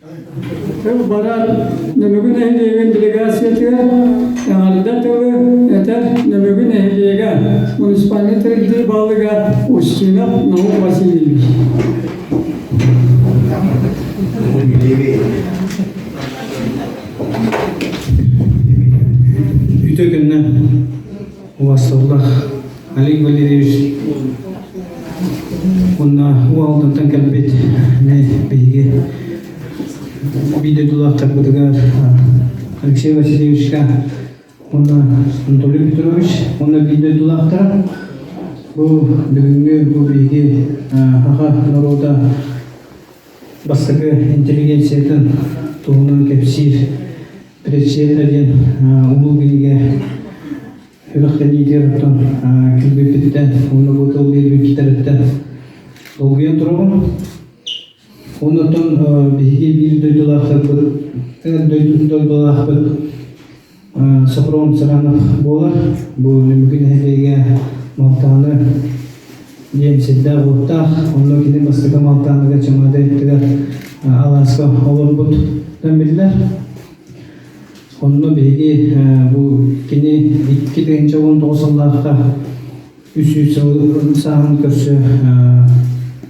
Тыл барар Нөмүгү нэһилиэгин делегациятыгар эҕэрдэ тылы этэр Нөмүгү нэһилиэгэ муниципальнай тэриллии баһылыга Устинов Наум Васильевич. Үтө күннэн убастабыллаах Олег Валерьевич уонна уу Алдантан кэлбит биһиги биир дойдулаахтарбытыгар Алексей Васильевичка уонна Анатолий Петрович уонна биир дойдулаахтара бу бүгүҥҥү бу биһиги саха норуота бастакы интеллигенциятын туһунан кэпсиир Пресета диэн улуу кинигэ Сүрэхтэниитигэр оттон килбиппиттэн уонна бу тыл биэрбиккитэриттэн долгуйан турабын. Оннуттан биһиги биир дойдулаахтарбыт, дойдулаахпыт Софрон Саранов буолар. Бу Нөмүгү нэһилиэгэ Малтааны диэн сирдээх-уоттаах. Онно кини бастакы Малтааныга Чымаада өттүгэр алааска олорбутунан биллэр. Онно биһиги бу кини 2019 сыллаахха 300 сыл сааһын көрсө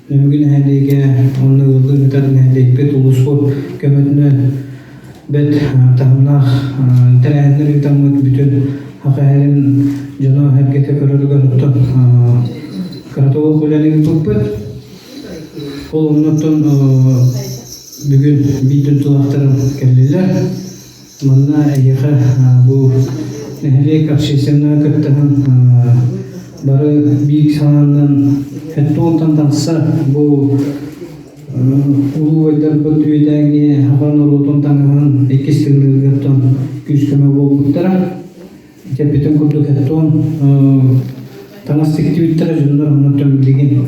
Нөмүгү нэһилиэгэ уонна ыаллыы ыытар нэһилиэкпит улууспут көмөтүнэн бэрт таһымнаах тэрээһиннэр ыытаммыт бүтүн Хахаһэрин дьоно эргэтэ көрөрүгэр оттон кыратолук үлэни ыыппыппыт. Ол оннуттан бүгүн биир дойдулаахтарым кэллилэр. Манна эһиэхэ бу нэһилиэк общественнай кыттыһан бары биир санаанан хэттуонтан тахса бу улуу убайдарбыт үөдээҥҥи саха норуотун таҥаһын иккис тыҥныыргаттан күүс-көмө буолбуттара. Кэппитин курдук хэттуон таҥас тиктибиттэрэ дьоннор оннуттан билигин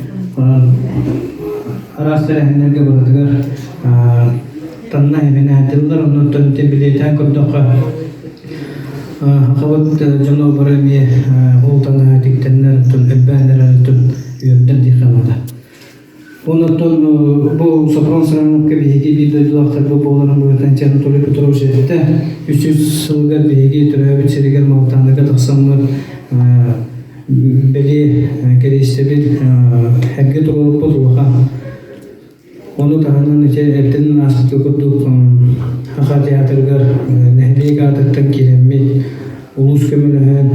араас тэрээһиннэргэ барытыгар танна эбинээтиллэр оннуттан ити билиэтээн көрдөххө хабыт дьоно бары эмиэ ол таҥаһа тиктэннэр оттон элбээн эрэр оттон үөрдэр диэххэ наада. Оннуттан бу Софрон Сырановка биһиги биир дойдулаахтарбыт буоларын быһыытынан Анатолий Петрович эттэ. 300 сылыгар биһиги төрөөбүт сиригэр Малтааныга тахсаммыт бэлиэ кэриэстэбил эргэ туруорбут улахан. Ону таһынан ити эрдэн ааспыт курдук Саха театрыгар нэһилиэк аатыттан киирэммит улуус көмөлөһөн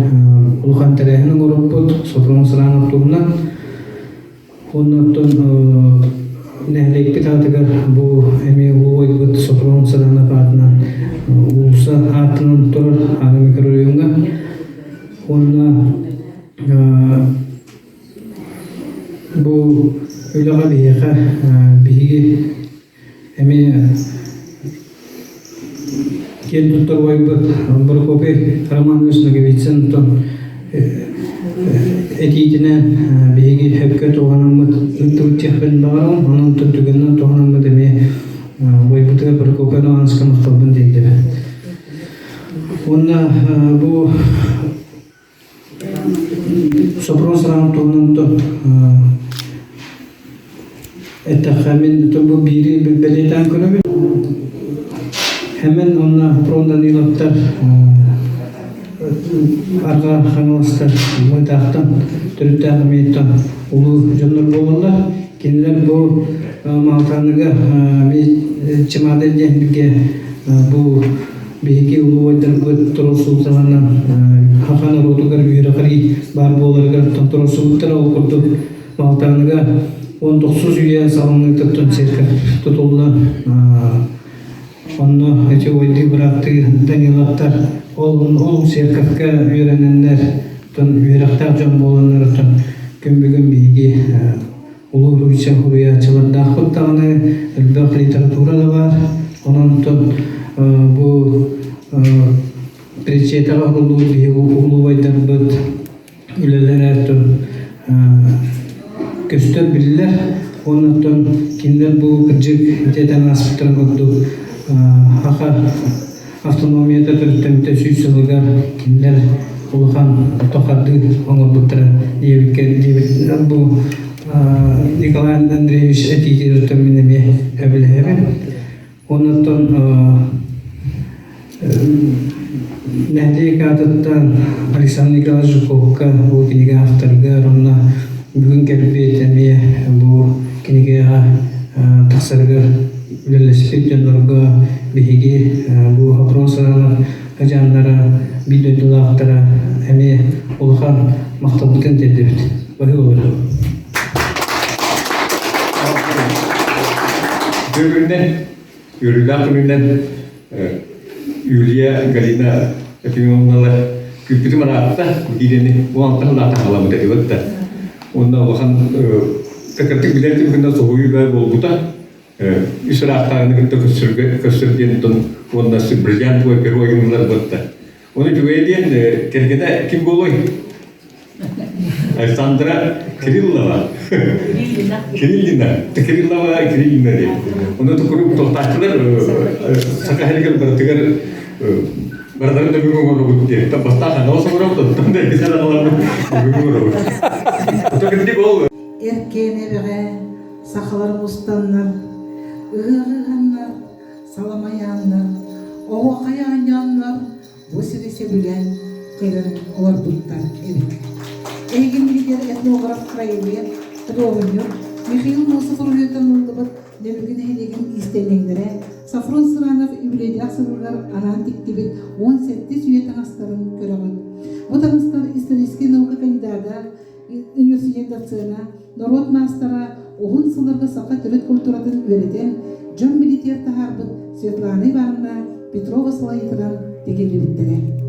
улахан тэрээһин оҥорбуппут Софрон Сыранов туһунан. Оннуттан нэһилиэкпит аатыгар бу эмиэ улуу убайбыт Софрон Саранов аатынан уулусса ааттанан турар аны микрорайоҥҥа. Уонна бу үлэҕэ биһиэхэ биһиги Эмиэ киэн туттар убайбыт Прокопий Романович Ноговицын оттон этиитинэн биһиги сөпкө туһанаммыт ыыттыбыт диэхпин баҕарабын. Онон түгэнинэн туһанаммыт эмиэ убайбытыгар Прокопий Романовичка махталбын тиэрдэбин. Уонна бу Сопрун сараан туһунан эттэххэ мин бу биири бэлиэтээн көрөбүн. Хэмэн уонна Прон Даниловтар Арҕаа Хаҥаластар Мытаахтан төрүттээх эмиэттэн улуу дьоннор буолаллар. Кинилэр бу Маалтааныга Чымаада диэн бигэ бу Биһиги улуу убайдарбыт туруорсубуттарынан саха норуотугар үөрэҕирии баар буоларыгар туруорсубуттара. Ол курдук Балтааныга 19 үйэ саҕаланыытыттан церковь тутуллан онно эти убайдыы бырааттыы Даниловтар ол ол церковька үөрэнэннэр үөрэхтээх дьон буоланнар күн бүгүн биһиги Улуу Руся суруйааччылардаахпыт даҕаны элбэх литература да баар. Онон оттон бу Причетаҕа уһуллубут биһиги улуубайдарбыт үлэлэрэ оттон көстөр биллэр. Уонна оттон кинилэр бу кырдьык ити ааспыттарын курдук саха автономията төрүттэммитэ 100 сылыгар кинилэр улахан тохардыы оҥорбуттара диэбиккэ диэбит бу Николай Андреевич этиитин мин эмиэ сөбүлэһэбин. Оннуттан нэһилиэк аатыттан Александр Николаевич Жуковка бу кинигэ авторыгар уонна бүгүн кэлбит эмиэ бу кинигэҕэ тахсарыгар үлэлэспит дьоннорго биһиги бу опрос дьааннара биир дойдулаахтара эмиэ улахан махталбытын тиэрдэбит. Баһыы олорор. Бүгүннэн, үөрүүлээх күнүнэн Юлия Галина Ефимовналар күүппүтүм ыраатта, киинэни уонтан улаатан халаммыт этибит да. Уонна улахан кытырдык билэр түмүгүнэн соһуйуу баар буолбута. Үс ыраахтааҕыны кытта көрсөргө көрсөр диэн уонна бриллиантовый перо гыннылар буотта. Оны үчүгэйэ диэн кэргэнэ ким буолуой? Александра Кириллова. Кириллина. Кириллова Кириллина диэн. Оны тукурук тохтааччылар саха сиригэр барытыгар барытарын да бүгүн оҥоробут диэн. Бастаах аналас оҥоробут, оттон да эргитэн аналарбыт бүгүн оҥоробут. Ото кырдьык ол Эркээн эбэҕэ сахалар мустаннар, ыһыах ыһаннар, саламайааннар, оһуохай оонньооннор бу сири сөбүлээн көрөн олорбуттар эбит. Эһигиннигэр этнограф краевед, худуоһунньук Михаил Носов уруһуйтан ыллыбыт Нөмүгү нэһилиэгин иистэнньэҥнэрэ Софрон Сыранов үбүлүөйдээх сылыгар анаан тиктибит 17 үйэ таҥастарын көрөҕүт. Бу таҥастар историческай наука кандидата, университет доцена, норуот маастара, уһун сылларга саха төрүт культуратын үөрэтэн, дьон билитиэр таһаарбыт Светлана Ивановна Петрова салайыытынан тигиллибиттэрэ.